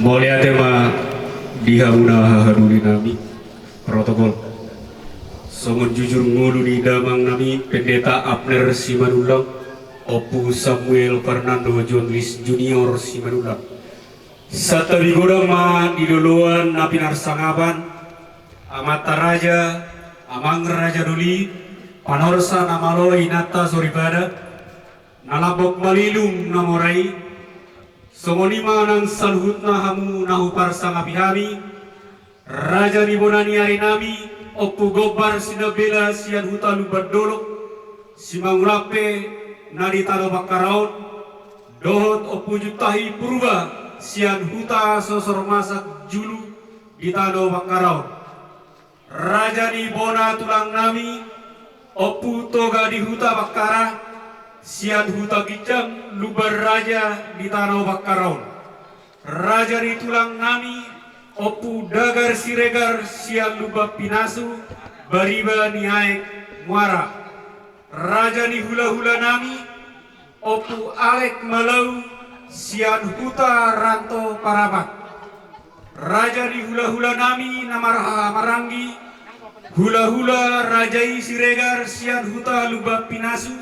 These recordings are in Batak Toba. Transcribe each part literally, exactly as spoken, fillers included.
Mauliate ma di hamuna hahadulinami. Protokol. Songon jujur ngolu ni damangnami Pendeta Abner Simanullang, Ompu Samuel Fernando John Lis Junior Simanullang. Santabi godang ma di loloan na pinarsangapan, amanta raja, amang raja doli, panorsa na malo, inanta soripada, na lambok malilung na mora i. Songon i ma nang saluhutna hamu na huparsangapi hami, raja ni bona ni arinami, Ompu Gombar Sinambela sian huta Lumban Dolok, Simangulampe na di tano Bakkara on, dohot Ompu Juntahi Purba sian huta Sosor Masak Julu di tano Bakkara on. Raja ni bona tulangnami, Ompu Toga di Huta Bakkara, sian huta ginjang Lumban Raja di tano Bakkara on. Raja ni tulangnami, Ompu Dagar Siregar sian Lumban Pinasu, Bariba ni Aek, Muara. Raja ni hulahulanami, Ompu Alek Malau sian huta Ranto Parapat. Raja ni hulahulanami na marhahamaranggi, hulahula raja i Siregar sian huta Lumban Pinasu,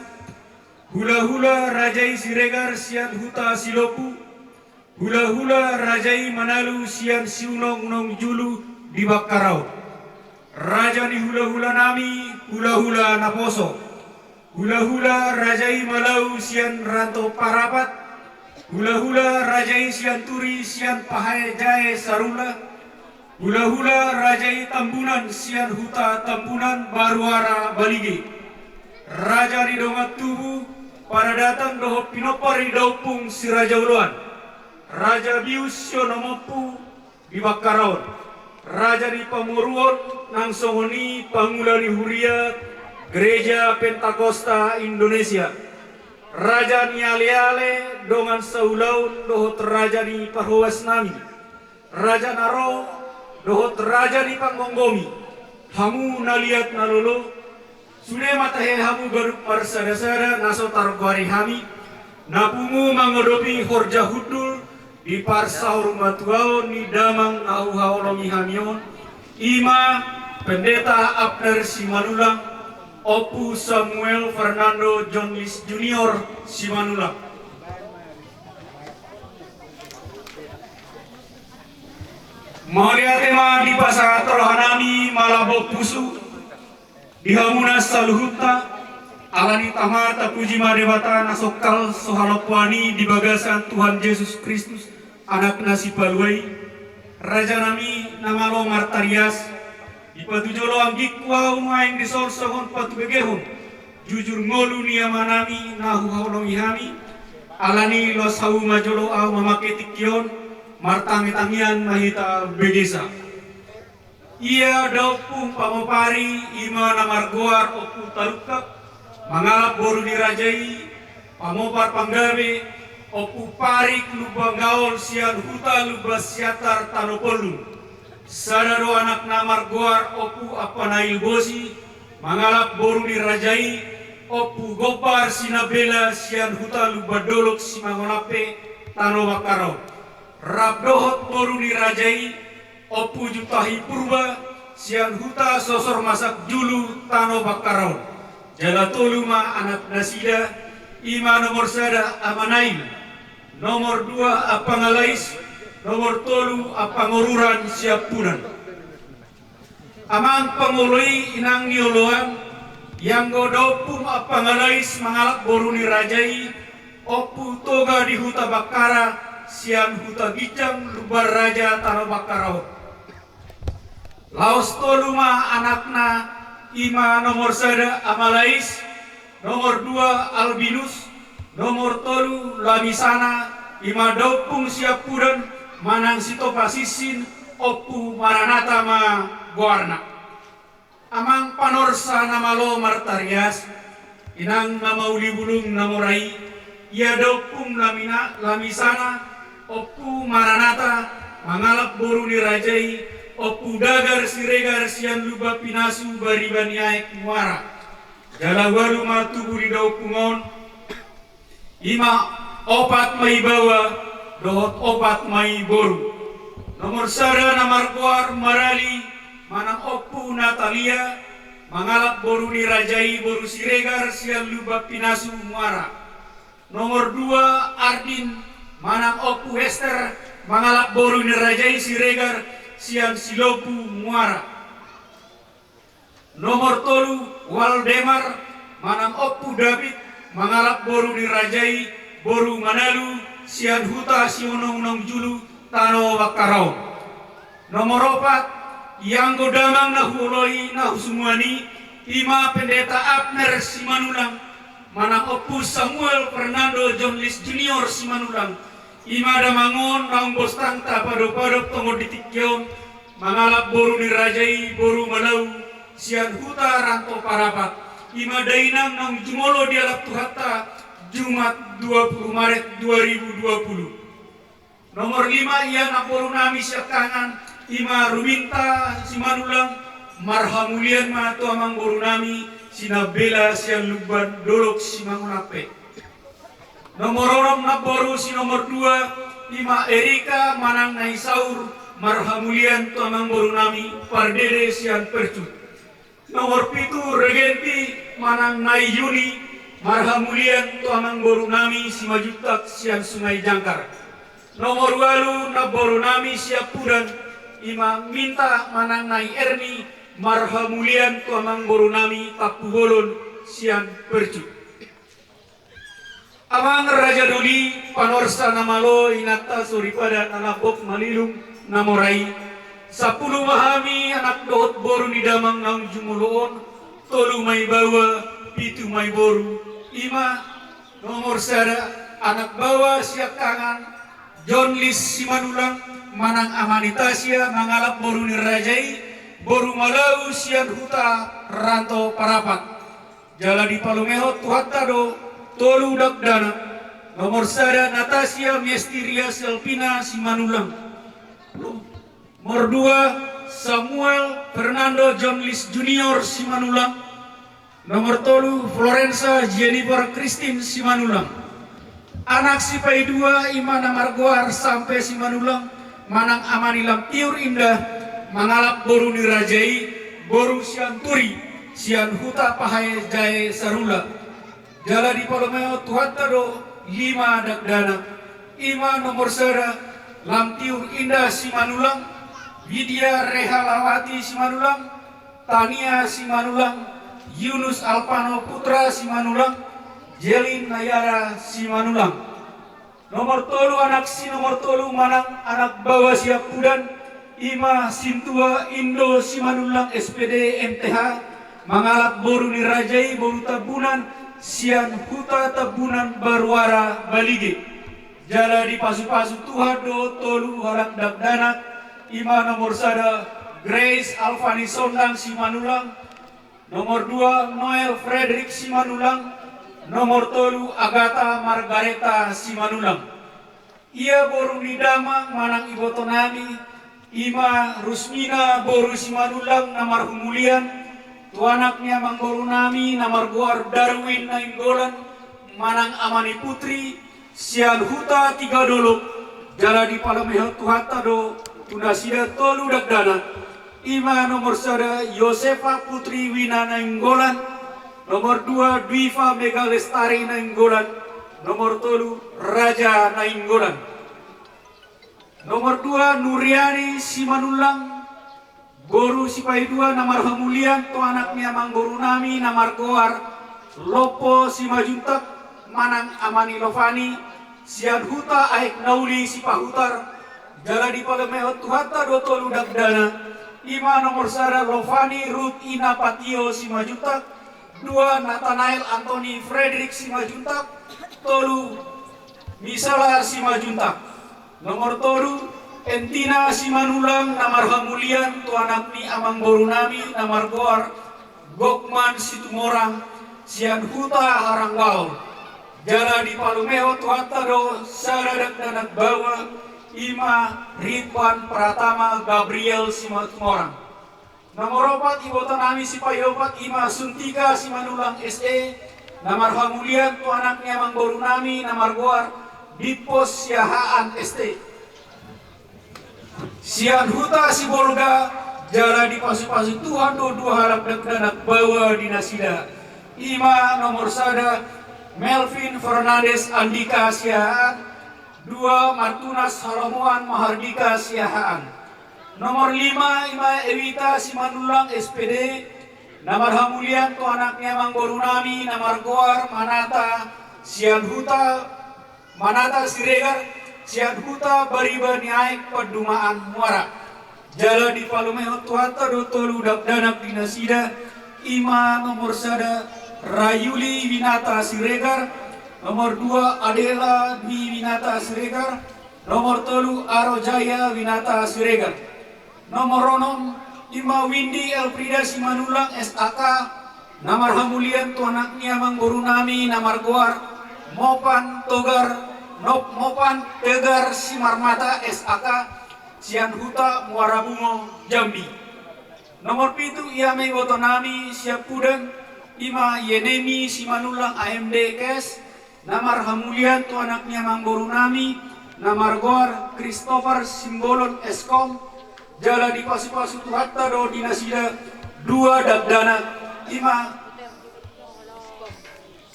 hulahula raja i Siregar sian huta Silombu, hulahula raja i Manalu sian Siunongunong Julu di Bakkara on. Raja ni hulahulanami, hulahula naposo. Hulahula raja i Malau sian Ranto Parapat. Hulahula raja i Sianturi sian Pahejae Sarulla. Hulahula raja i Tambunan sian huta Tambunan, Baruara, Balige. Raja ni dongan tubu, paradaton dohot pinompar ni daompung Si Raja Oloan, Raja Bius Sionomompu di Bakkara on. Raja ni pamoruon nang songon i pangula ni huria Gereja Pentakosta Indonesia. Raja ni aleale dongan saulaon dohot raja ni parhobasnami. Raja na ro dohot raja ni panggomgomi, hamu na liat na lolo, sude ma tahe hamu ganup marsadasada na so targoari hami, na pungu mangadopi horja hundul di parsaurmatuaon ni damang na huhaholongi hami on, i ma Pendeta Abner Simanullang, Ompu Samuel Fernando John Lis Junior Simanullang. Mauliate ma dipasahat rohanami malambok pusu di hamuna saluhutna, ala ni i ma tapuji ma Debata na songkal so halompoan i di bagasan Tuhan Jesus Kristus, Anakna Sipalua i. Rajanami na malo martarias, dipatujolo anggingku ahu nuaeng dison songon patubegehon jujur ngolu ni amanami na huhaholongi hami. Ala ni i, laos hamu ma jolo ahu mamangke tingki on, martangitangian ma hita bebege. Ia daompung pamopari, i ma na margoar Ompu Tarungkap, mangalap boru ni raja i, pamopar panggabe, Ompu Parik Lumban Gaol sian huta Lumban Siantar, Tano Pollung. Sada do anakna margoar Ompu Ampanail Bosi, mangalap boru ni raja i, Ompu Gombar Sinambela sian huta Lumban Dolok, Simangulampe, Tano Bakkara on. Rap dohot boru ni raja i, Ompu Juntahi Purba sian huta Sosor Masak Julu, Tano Bakkara on. Jala tolu ma anaknasida, i ma nomor sada Amanail, nomor dua Ampangalais, nomor tolu Ampangoruran Siampunan. Amang pangolo i, inang ni oloan, ianggo daompung Ampangalais mangalap boru ni raja i, Ompu Toga di Huta Bakkara sian huta ginjang Lumban Raja, Tano Bakkara on. Laos tolu ma anakna, i ma nomor sada Amalais, nomor dua Albinus, nomor tolu Lamisana, i ma daompung Siampudan manang Sitopa Sinsin, Ompu Maranata ma goarna. Amang panorsa na malo martarias, inang na mauli bulung na mora i, ia daompung Lamina-, Lamisana, Ompu Maranata, mangalap boru ni raja i, Ompu Dagar Siregar sian Lumban Pinasu, Bariba ni Aek, Muara. Jala ualu ma tubu ni daompung on, i ma Opat ma i baoa dohot opat ma i boru. Nomor sada na margoar Marali manang Ompu Natalia, mangalap boru ni raja i boru Siregar sian Lumban Pinasu Muara. Nomor dua Ardin manang Ompu Hester, mangalap boru ni raja i Siregar sian Silombu Muara. Nomor tolu Waldemar manang Ompu David, mangalap boru ni raja i boru Manalu sian huta Sihohong Naung Julu, tano Bangkaraon. Nomor opat, ianggo damang na huoloi na husumuan i, ima Pendeta Abner Simanullang manang Ompu Samuel Fernando Johnlis Junior Simanullang, ima damang on naung bostang tapadopadop tongon di tingki on, mangalap boru ni raja i boru Malau sian huta Ranto Parapat, ima dainang naung jumolo dialap Tuhanta Jumat dua puluh Maret dua ribu dua puluh. Nomor lima ia namboru nami siangkangan, ima Ruminta Simanullang, marhamulian ma tu amangboru nami Sinambela sian Lumban Dolok Simangunanpe. Nomor onom namboru si nomor dua, ima Erika manang Nai Saur, marhamulian tu amangboru nami Pardede sian Percut. Nomor pitu Regenti manang Nai Yuni, marhamulian tu amangboru nami Simanjuntak sian Sungai Jangkar. Nomor ualu namboru nami Siampudan, ima Minta manang Nai Erni, marhamulian tu amangboru nami Tampubolon sian Percut. Amang raja doli, panorsa na malo, inanta soripada na lambok malilung na mora i. Sampulu ma hami anak dohot boru ni damang naung jumolo on, tolu ma i baoa, pitu ma i boru. Ima nomor sada anak baoa siangkangan, Johnlis Simanullang manang Ama ni Tasia, mangalap boru ni raja i boru Malau sian huta Ranto Parapat. Jala dipalumehon Tuhanta do tolu dakdanak. Nomor sada Natasia Mestiria Selvina Simanullang. Nomor dua Samuel Fernando Johnlis Junior Simanullang. Nomor tolu Florensa Jennifer Christine Simanullang. Anak sipaidua ima na margoar Sampe Simanullang manang Ama ni Lamtiur Indah, mangalap boru ni raja i boru Sianturi sian huta Pahae Jae Sarula. Jala dipalumehon Tuhanta do lima dakdanak. Ima nomor sada Lamtiur Indah Simanullang, Widya Rehalawati Simanullang, Tania Simanullang, Yunus Alvano Putra Simanullang, Jelin Nayara Simanullang. Nomor tolu anak si nomor tolu manang anak baoa Siampudan, ima Sintua Indo Simanullang S P D M T H, mangalap boru ni raja i boru Tambunan sian huta Tambunan Baruara Balige. Jala dipasupasu Tuhan do tolu halak dakdanak, ima nomor sada Grace Alvani Sondang Simanullang, nomor dua Noel Frederick Simanullang, nomor tolu Agatha Margareta Simanullang. Ia boru ni damang manang iboto nami, ima Rusmina boru Simanullang na marhamulian tu anak ni amangboru nami na margoar Darwin Nainggolan manang Ama ni Putri sian huta Tigadolok, jala dipalumehon Tuhanta do tu nasida tolu dakdanak. Ima nomor sada Yosefa Putri Wina Nainggolan, nomor dua Dwifa Mega Lestari Nainggolan, nomor tolu Raja Nainggolan. Nomor dua Nuriani Simanullang, boru sipaidua na marhamulian tu anak ni amangboru nami na margoar Lompo Simanjuntak manang Ama ni Lovani sian huta Aek Nauli Sipahutar. Jala dipalumehon Tuhanta do tolu dakdanak, ima nomor sada Lovani Ruth Ina Patio Simanjuntak, dua Nathanael Anthony Frederick Simanjuntak, tolu Misala Simanjuntak. Nomor tolu Entina Simanullang na marhamulian tu anak ni amangboru nami na margoar Gokman Situmorang sian huta Haranggaol. Jala dipalumehon Tuhanta do sada dakdanak baoa, ima Ridwan Pratama Gabriel Situmorang. Nomor opat iboto nami sipaiopat ima Suntika Simanullang S E, na marhamulian tu anak ni amangboru nami na margoar Dimpos Siahaan S T. Sian huta Sibolga, jala dipasupasu Tuhan do dua halak dakdanak baoa di nasida. I ma nomor sada, Melvin Fernandes Andika Siahaan, dua Martunas Halomoan Mahardika Siahaan. Nomor lima i ma Ewita Simanullang S P D, na marhamulian tu anak ni amangboru nami na margoar Manata sian huta Manata Siregar, sian huta Bariba ni Aek Pandumaan Muara. Jala dipalumehon Tuhanta do tolu dakdanak di nasida, i ma nomor sada Rayuli Winata Siregar, nomor dua Adela Dwi Winata Siregar, nomor tolu Aro Jaya Winata Siregar. Nomor onom i ma Windy Elfrida Simanullang S A K, na marhamulian tu anak ni amangboru nami na margoar Mopan Togar, Nop Mopan Tegar Simarmata S A K, sian huta Muara Bungo, Jambi. Nomor pitu i ma iboto nami sian Pudan, i ma Yenemi Simanullang A M D Kes, na marhamulian tu anak ni amangboru nami na margoar Christopher Simbolon S Kom, jala dipasupasu Tuhanta do di nasida dua dakdanak, i ma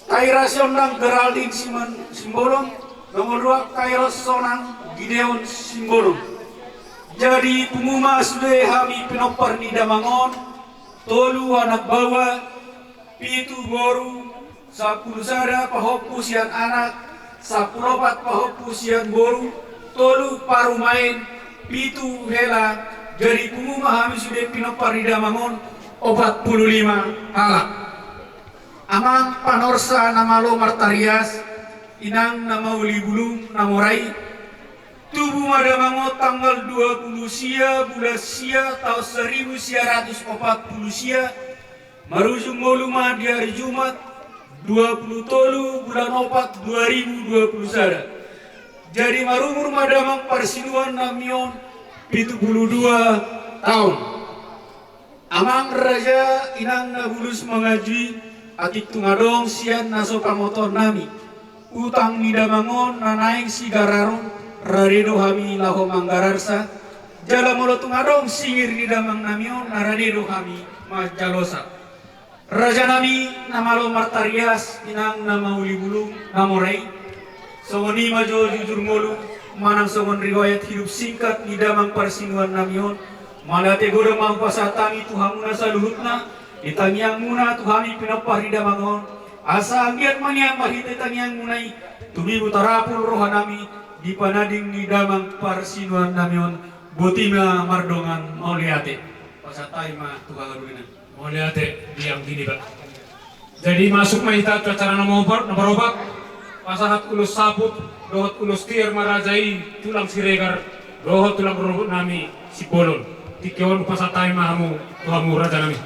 Kaira Siondang Geraldine Siman-, Simbolon, nomor dua Kaira Sonang Gideon Simbolon. Jadi pungu ma sude hami pinompar ni damang on, tolu anak baoa, pitu boru, sampulu sada pahompu sian anak, sampulu opat pahompu sian boru, tolu parumaen, pitu hela, jadi pungu ma hami sude pinompar ni damang on, opat pulu lima halak. Amang panorsa na malo martarias, inang na mauli bulung na mora i, tubu ma damang on tanggal dua pulu sia bulan sia taon saribu sia ratus opat pulu sia, marujung ngolu ma di ari Jumat, dua pulu tolu bulan opat dua ribu dua pulu sada. Jadi marumur ma damang parsinuan nami on pitu pulu dua taon. Amang raja, inang na bulus mangaji, atik tung adong sian na so pamotoon nami, utang ni damang on na naeng sigararon, rade do hami laho manggararsa. Jala molo tung adong singir ni damang nami on, na rade do hami manjalosa. Raja nami na malo martarias, inang na mauli bulung na mora i, songon i ma jo jujur ngolu manang songon riwayat hidup singkat ni damang parsinuan nami on. Mauliate godang ma hupasahat hami tu hamuna saluhutna, di tangiangmuna tu hami pinompar ni damang on, asa anggiat ma nian marhite tangiangmuna i tumibu tarapul roha nami di pananding ni damang parsinuan nami on. Boti ma mardongan, mauliate. Pasahat hami ma tu haganup inang. Mauliate di anggi niba. Jadi masuk ma hita tu acara nomor, nomor opat. Pasahat ulos saput dohot ulos tiar ma raja i, tulang Siregar dohot tulang rorobot nami Simbolon. Tingki on pasahat hami ma hamu tu hamu raja nami.